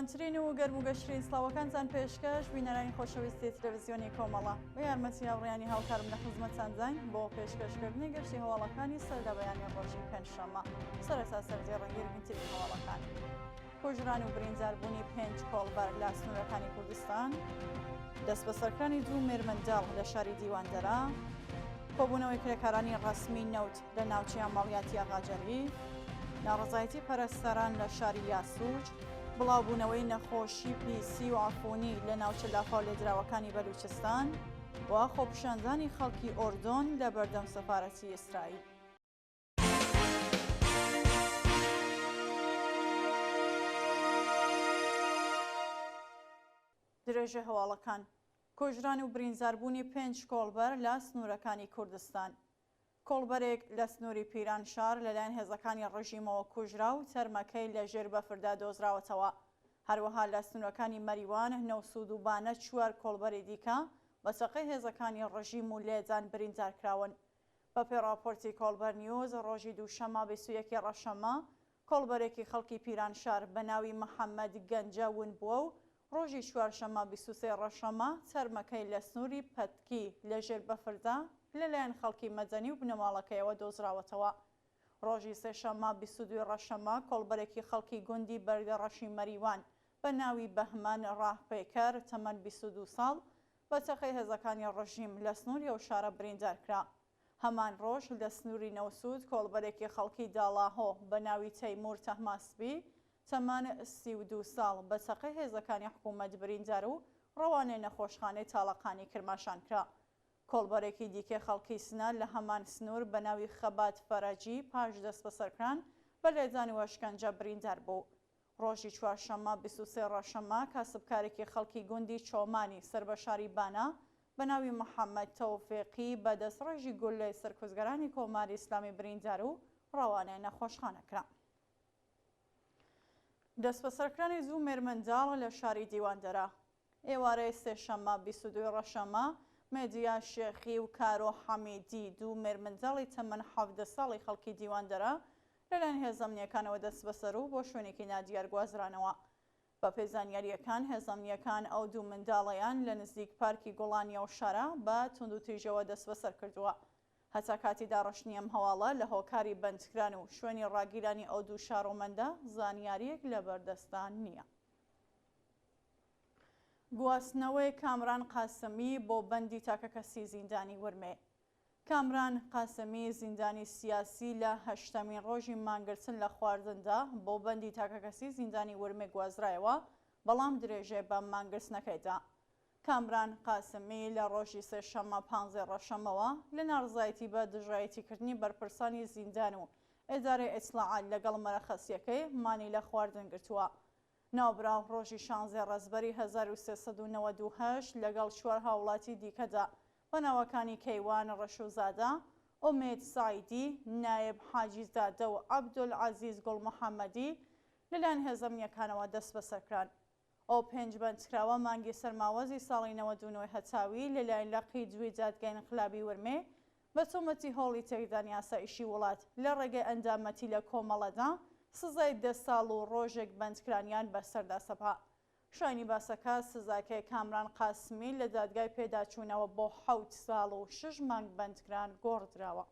جوانترین و گەرم و گەشترین سڵاوەکانتان پێشکەش بینەرانی خۆشەویستی تلەڤزیۆنی کۆمەڵە. بە یارمەتی هاوڕێیانی هاوکارم لە خزمەتتانداین بۆ پێشکەشکردنی گەشتی هەواڵەکانی سەرلەبەیانی ڕۆژی پێنجشەممە. سەرەتا سەرجەی ڕەنگیرگنترین هەواڵەکان. کوژران و برینداربوونی پێنج کۆڵبەر لە سنوورەکانی کوردستان، دەستبەسەرکرانی دوو مێرمنداڵ لە شاری دیواندەرە، کۆبوونەوەی کرێکارانی ڕەسمی نەوت لە ناوچەی عەمەڵیاتی ئاغاجەری، ناڕەزایەتی پەرستاران لە شاری یاسوج، بڵاوبوونەوەی نەخۆشی پیسی و عەفونی لە ناوچە لافاولێدراوەکانی بەلوچستان و خۆپیشاندانی خەڵکی ئۆردۆن لە بەردەم سەفارەتی ئیسرائیل. درێژەی هەواڵەکان، کوژران و برینداربوونی پێنج کۆڵبەر لە سنوورەکانی کوردستان. کۆڵبەرێک لە سنووری پیرانشار لەلایەن هێزەکانی ڕژیمەوە کوژرا و تەرمەکەی لە ژێر بەفردا دۆزراوەتەوە. هەروەها لە سنوورەکانی مەریوان، نەوسوود و بانە چوار کۆڵبەری دیکە بە چەقەی هێزەکانی ڕژیم و لێدان بریندارکراون. بەپێی ڕاپۆرتی کۆڵبەر نیوز، ڕۆژی دووشەممە 21 ی ڕەشەممە، کۆڵبەرێکی خەڵکی پیرانشار بە ناوی محەممەد گەنجە ون بووە و ڕۆژی چوارشەممە 23 ڕەشەممە تەرمەکەی لە سنووری پەتکی لە ژێر بەفردا لەلایەن خەڵکی مەدەنی و بنەماڵەکەیەوە دۆزراوەتەوە. ڕۆژی سێشەممە 22 ی ڕەشەممە کۆڵبەرێکی خەڵکی گوندی بەردەڕەشی مەریوان بە ناوی بەهمەن ڕاهپەیکەر تەمەن 22 ساڵ بە چەقەی هێزەکانی ڕژیم لە سنووری ئەو شارە بریندار کرا. هەمان ڕۆژ لە سنووری نەوسوود کۆڵبەرێکی خەڵکی داڵاهۆ بە ناوی تەیموور تەهماسبی تەمەن 32 ساڵ بە چەقەی هێزەکانی حکوومەت بریندار و ڕەوانەی نەخۆشخانەی تاڵەقانی کرماشان کرا. کۆڵبەرێکی دیکەی خەڵکی سنە لە هەمان سنوور بە ناوی خەبات فەرەجی پاش دەستبەسەرکران بە لێدان و ئەشکەنجە بریندار بوو. ڕۆژی چوارشەممە 23 ڕەشەممە کاسبکارێکی خەڵکی گوندی چۆمانی سەر بە شاری بانە بە ناوی محەممەد تۆفیقی بە دەستڕێژی گوللەی سەرکوتگەرانی کۆماری ئیسلامی بریندار و ڕەوانەی نەخۆشخانە کرا. دەستبەسەرکرانی دوو مێرمنداڵ لە شاری دیواندەرە. ئێوارەی سێشەممە 22 ڕەشەممە، مێدیا شێخی و کارۆ حەمیدی دوو مێرمنداڵی تەمەن 17 ساڵی خەڵکی دیواندەرە لەلایەن هێزە ئەمنییەکانەوە دەستبەسەر و بۆ شوێنێکی نادیار گوازرانەوە. بەپێی زانیارییەکان، هێزە ئەمنییەکان ئەو دوو منداڵەیان لە نزیک پارکی گوڵانی ئەو شارە بە توندوتیژەوە دەستبەسەر کردووە. هەتا کاتی داڕشتنی ئەم هەواڵە لە هۆکاری بەندکران و شوێنی ڕاگیرانی ئەو دوو شارۆمەندە زانیارییەک لەبەردەستدا نییە. گواستنەوەی کامران قاسمی بۆ بەندی تاکەکەسی زیندانی ورمێ. کامران قاسمی زیندانی سیاسی لە هەشتەمین ڕۆژی مانگرتن لە خواردندا بۆ بەندی تاکەکەسی زیندانی ورمێ گوازرایەوە، بەڵام درێژەی بە مانگرتنەکەی دا. کامران قاسمی لە ڕۆژی سێشەممە پانزەی ڕەشەمەوە لە ناڕزایەتی بە دژایەتیکردنی بەرپرسانی زیندان و ئیدارەی ئیتڵاعات لەگەڵ مەرەخەسییەکەی مانی لە خواردن گرتووە. ناوبراو ڕۆژی شانزەی ڕەزبەری 1398 لەگەڵ چوار هاوڵاتی دیکەدا بە ناوەکانی کەیوان ڕەشوزادە، ئومێد سەعیدی، نایب حاجیزادە و عەبدولعەزیز گوڵمحەمەدی لەلایەن هێزە ئەمنییەکانەوە دەستبەسەرکران. ئەو پێنج بەندکراوە مانگی سەرماوەزی ساڵی 99 هەتاوی لەلایەن لقی دووی دادگای ئینقلابی ورمێ بە تۆمەتی هەوڵی تێکدانی ئاسایشی وڵات لە ڕێگەی ئەندامەتی لە کۆمەڵەدا سزای دە ساڵ و ڕۆژێک بەندکرانیان بەسەردا سەپا. شایانی باسە کە سزاکەی کامران قاسمی لە دادگای پێداچوونەوە بۆ حەوت ساڵ و شەش مانگ بەندکران گۆڕدراوە.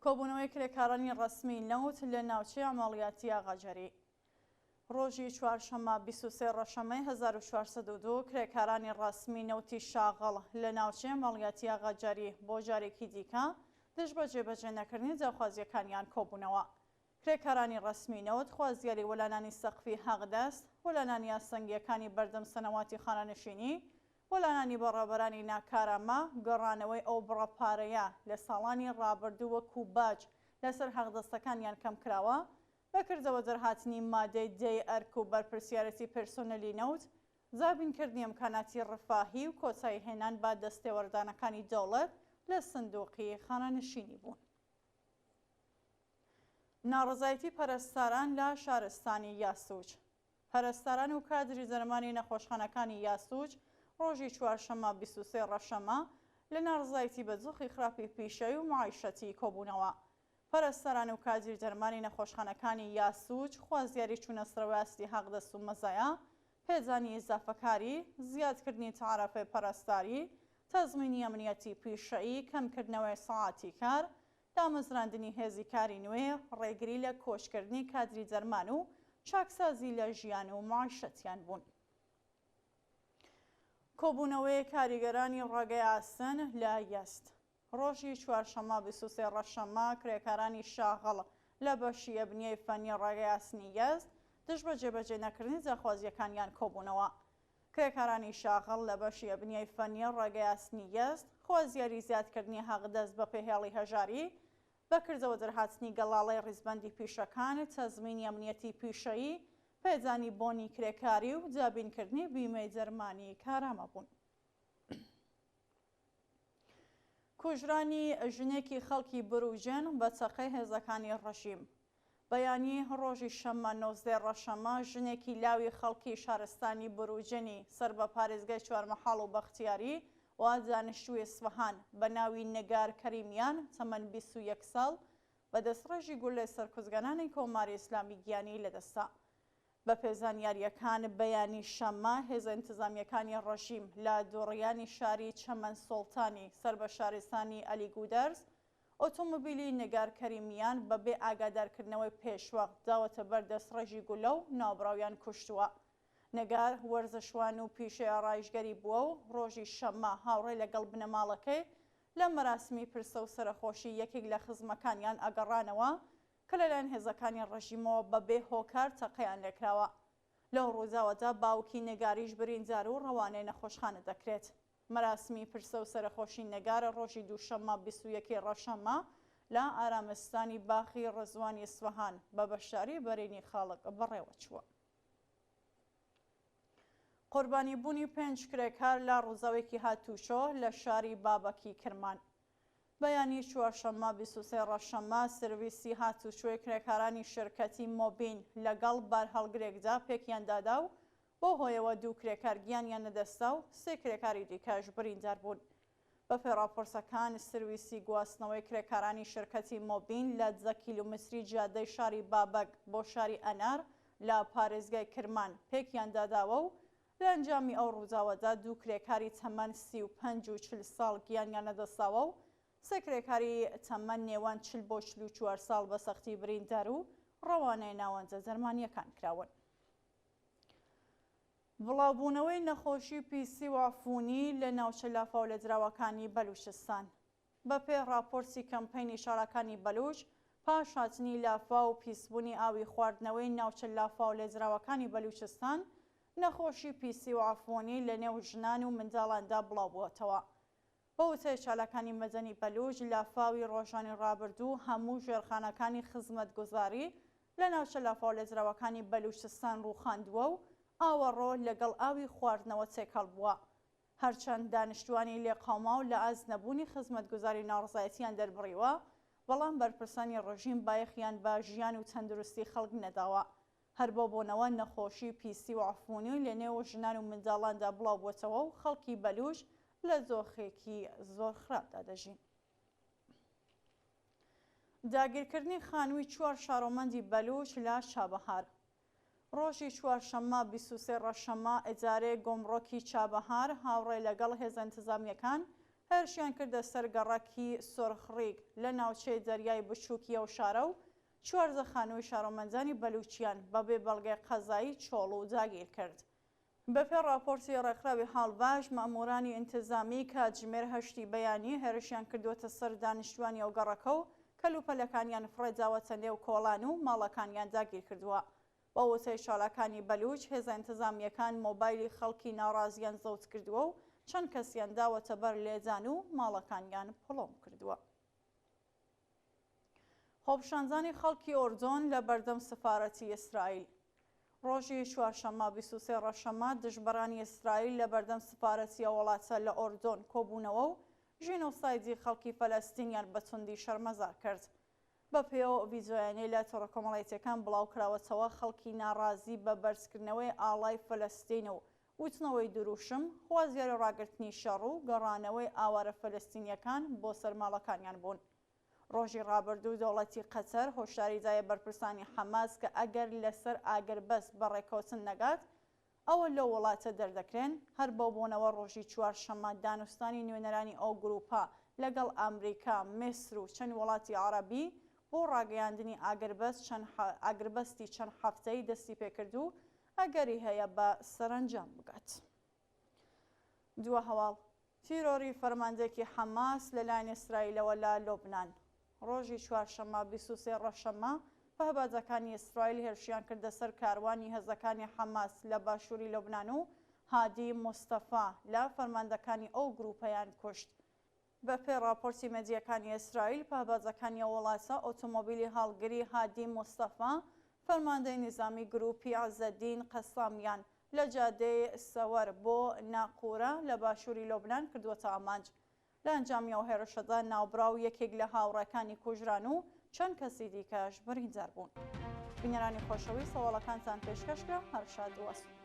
کۆبوونەوەی کرێکارانی ڕەسمی نەوت لە ناوچەی عەمەڵیاتی ئاغاجەری. ڕۆژی چوارشەممە 23 ڕەشەمەی 1402 کرێکارانی ڕەسمی نەوتی شاغڵ لە ناوچەی عەمەڵیاتی ئاغاجەری بۆ جارێکی دیکە دژ بە جێبەجێ نەکردنی داخوازییەکانیان کۆبوونەوە. کرێکارانی ڕەسمی نەوت خوازیاری وەلانانی سەقفی حەقدەست، وەلانانی ئاستەنگییەکانی بەردەم سەنەواتی خانەنشینی، وەلانانی بەڕێوەبەرانی ناکارامە، گەڕانەوەی ئەو بڕە پارەیە لە ساڵانی ڕابردوو وەکوو باج لەسەر حەقدەستەکانیان کەمکراوە، بە کردەوە دەرهاتنی مادەی دەی ئەرک و بەرپرسیارێتی پێرسۆنێلی نەوت، دابینکردنی ئیمکاناتی ڕفاهی و کۆتاییهێنان بە دەستێوەردانەکانی دەوڵەت لە سندووقی خانەنشینی بوون. ناڕەزایەتی پەرستاران لە شارستانی یاسوج. پەرستاران و کادری دەرمانی نەخۆشخانەکانی یاسوج ڕۆژی چوارشەممە 23 ڕەشەممە لە ناڕەزایەتی بە دۆخی خراپی پیشەیی و معیشەتی کۆبوونەوە. پەرستاران و کادری دەرمانی نەخۆشخانەکانی یاسوج خوازیاری چوونە سەرەوەی ئاستی حەقدەست و مەزایا، پێدانی ئیزافەکاری، زیادکردنی تەعرەفەی پەرستاری، تەزمینی ئەمنیەتی پیشەیی، کەمکردنەوەی سەعاتی کار، دامەزراندنی هێزی کاری نوێ، ڕێگری لە کۆچکردنی کادری دەرمان و چاکسازی لە ژیان و مەعیشەتیان بوون. کۆبوونەوەی کاریگەرانی ڕێگەی ئاسن لە یەزد. ڕۆژی چوارشەممە 23 ڕەشەممە کرێکارانی شاغڵ لە بەشی ئەبنیەی فەنی ڕێگەی ئاسنی یەزد دژ بە جێبەجێ نەکردنی داخوازییەکانیان کۆبوونەوە. کرێکارانی شاغڵ لە بەشی ئەبنیەی فەنی ڕێگەی ئاسنی یەزد خوازیاری زیادکردنی حەقدەست بەپێ هێڵی هەژاری، بە کردەوە دەرهاتنی گەڵاڵەی ڕیزبەندی پیشەکان، تەزمینی ئەمنیەتی پیشەیی، پێدانی بۆنی کرێکاری و دابینکردنی بیمەی دەرمانی کارامە بوون. کوژرانی ژنێکی خەڵکی بروجێن بە چەقەی هێزەکانی ڕژیم. بەیانی ڕۆژی شەممە 19 ڕەشەمە ژنێکی لاوی خەڵکی شارستانی بروجێنی سەر بە پارێزگای چوارمەحاڵ و بەختیاری و دانیشتووی ئیسفەهان بە ناوی نگار کەریمیان تەمەن 21 ساڵ بە دەستڕێژی گوللەی سەرکوتگەرانی کۆماری ئیسلامی گیانی لەدەستدا. بەپێ زانیارییەکان بەیانی شەممە هێزە ئینتزامییەکانی ڕژیم لە دووڕیانی شاری چەمەن سوڵتانی سەر بە شارستانی ئەلیگودەرز ئۆتۆمۆبیلی نگار کەریمیان بە بێ ئاگادارکردنەوەی پێشوەخت داوەتە بەر دەستڕێژی گولە و ناوبراویان کوشتووە. نگار وەرزشوان و پیشەی ئارایشگەری بووە و ڕۆژی شەممە هاوڕێ لەگەڵ بنەماڵەکەی لە مەراسمی پرسە و سەرەخۆشی یەکێک لە خزمەکانیان ئەگەڕانەوە کە لەلایەن هێزەکانی ڕژیمەوە بە بێ هۆکار تەقەیان لێکراوە. لەو ڕووداوەدا باوکی نگاریش بریندار و ڕەوانەی نەخۆشخانە دەکرێت. مەراسمی پرسە و سەرەخۆشی نگار ڕۆژی دووشەممە 21 ی ڕەشەممە لە ئارامستانی باخی ڕزوانی ئیسفەهان بە بەشداری بەرینی خەڵک بەڕێوەچووە. قوربانیبوونی پێنج کرێکار لە ڕووداوێکی هاتووچۆ لە شاری بابەکی کرمان. بەیانی چوارشەممە 23 ڕەشەممە سرویسی هاتوچۆی کرێکارانی شرکەتی مۆبین لەگەڵ بارهەڵگرێکدا پێکیان دادا و بەو هۆیەوە دوو کرێکار گیانیان لەدەستدا و سێ کرێکاری دیکەش بریندار بوون. بەپێی ڕاپۆرتەکان سرویسی گواستنەوەی کرێکارانی شرکەتی مۆبین لە دە کیلۆمەتری جادەی شاری بابەک بۆ شاری ئەنار لە پارێزگای کرمان پێکیان داداوە و لە ئەنجامی ئەو ڕووداوەدا دوو کرێکاری تەمەن 35 و 40 ساڵ گیانیان لەدەستداوە و سێ کرێکاری تەمەن نێوان 40 بۆ 44 ساڵ بە سەختی بریندار و ڕەوانەی ناوەندە دەرمانییەکان کراون. بڵاوبوونەوەی نەخۆشی پیسی و عفونی لە ناوچە لافاولێدراوەکانی بەلوچستان. بەپێی ڕاپۆرتی کەمپەینی شارەکانی بەلوچ، پاش هاتنی لافاو و پیسبوونی ئاوی خواردنەوەی ناوچە لافاولێدراوەکانی بەلوچستان، نەخۆشی پیسی و عفونی لە نێو ژنان و منداڵاندا بڵاوبووەتەوە. بە وتەی چالاکانی مەدەنی بەلووچ، لافاوی ڕۆژانی ڕابردوو هەموو ژێرخانەکانی خزمەتگوزاری لە ناوچە لافاولێدراوەکانی بەلووچستان ڕووخاندووە و ئاوەڕۆ لەگەڵ ئاوی خواردنەوە تێکەڵ بووە. هەرچەند دانیشتووانی لێقەوماو لە ئاست نەبوونی خزمەتگوزاری ناڕەزایەتییان دەربڕیوە، بەڵام بەرپرسانی ڕژیم بایەخیان بە ژیان و تەندروستی خەڵک نەداوە. هەر بەو بۆنەوە نەخۆشی پیسی و عفونی لە نێو ژنان و منداڵاندا بڵاوبووەتەوە و خەڵکی بەلووچ لە دۆخێکی زۆر خراپدا دەژین. داگیرکردنی خانووی چوار شارۆمەندی بەلووچ لە چابەهار. ڕۆژی چوارشەممە 23 ڕەشەممە ئیدارەی گومڕکی چابەهار هاوڕێ لەگەڵ هێزە ئینتزامییەکان هێرشیان کردە سەر گەڕەکی سۆرخڕیگ لە ناوچەی دەریای بچووکی ئەو شارە و 14 خانووی شارۆمەندانی بەلووچیان بە بێ بەڵگەی قەزایی چۆڵ و داگیر کرد. بەپێی ڕاپۆرتی ڕێکخراوی حاڵباش، مەئموورانی ئینتزامی کاتژمێر هەشتی بەیانی هێرشیان کردووەتە سەر دانیشتووانی ئەو گەڕەکە و کەلوپەلەکانیان فڕێداوەتە نێو کۆڵان و ماڵەکانیان داگیر کردووە. بە وتەی چالاکانی بەلووچ، هێزە ئینتزامییەکان مۆبایلی خەڵکی ناڕازییان زەوت کردووە و چەند کەسیان داوەتە بەر لێدان و ماڵەکانیان پڵۆم کردووە. خۆپیشاندانی خەڵکی ئۆردۆن لە بەردەم سەفارەتی ئیسرائیل. ڕۆژی چوارشەممە 23 ڕەشەممە دژبەرانی ئیسرائیل لە بەردەم سەفارەتی ئەو وڵاتە لە ئۆردۆن کۆبوونەوە و ژینۆسایدی خەڵکی فەلەستینیان بە توندی شەرمەزار کرد. بەپێی ئەو ڤیدیۆیانەی لە تۆڕە کۆمەڵایەتییەکان بڵاوکراوەتەوە، خەڵکی ناڕازی بە بەرزکردنەوەی ئاڵای فەلەستین و وتنەوەی دروشم، خوازیاری ڕاگرتنی شەڕ و گەڕانەوەی ئاوارە فەلەستینییەکان بۆ سەر ماڵەکانیان بوون. ڕۆژی ڕابردوو دەوڵەتی قەتەر هۆشداری دایە بەرپرسانی حەماس کە ئەگەر لەسەر ئاگربەست بە ڕێککەوتن نەگات ئەوە لەو وڵاتە دەردەکرێن، هەر بەو بۆنەوە ڕۆژی چوارشەممە دانوستانی نوێنەرانی ئەو گرووپە لەگەڵ ئامریکا، میسر و چەند وڵاتی عەڕەبی بۆ ڕاگەیاندنی ئاگربەست چەند ئاگربەستی چەند هەفتەیی دەستی پێکرد و ئەگەری هەیە بە سەرەنجام بگات. دوا هەواڵ، تیرۆری فەرماندەیەکی حەماس لەلایەن ئیسرائیلەوە لە لوبنان. ڕۆژی چوارشەممە 23 ڕەشەممە، پەهبادەکانی ئیسرائیل هێرشیان کردە سەر کاروانی هێزەکانی حەماس لە باشووری لوبنان و هادی موستەفا لە فەرماندەکانی ئەو گرووپەیان کوشت. بەپێی ڕاپۆرتی مێدیاکانی ئیسرائیل، پەهبادەکانی ئەو وڵاتە ئۆتۆمۆبیلی هەڵگری هادی موستەفا، فەرماندەی نیزامی گرووپی عزەدین قەسامیان لە جادەی سەوەر بۆ ناقورە لە باشووری لوبنان کردووەتە ئامانج. لە ئەنجامی ئەو هێرشەدا ناوبراو و یەکێک لە هاوڕێکانی کوژران و چەند کەسی دیکەش بریندار بوون. بینەرانی خۆشەویست هەواڵەکانتان پێشکەش کرا، هەر شاد و ئاسوودە.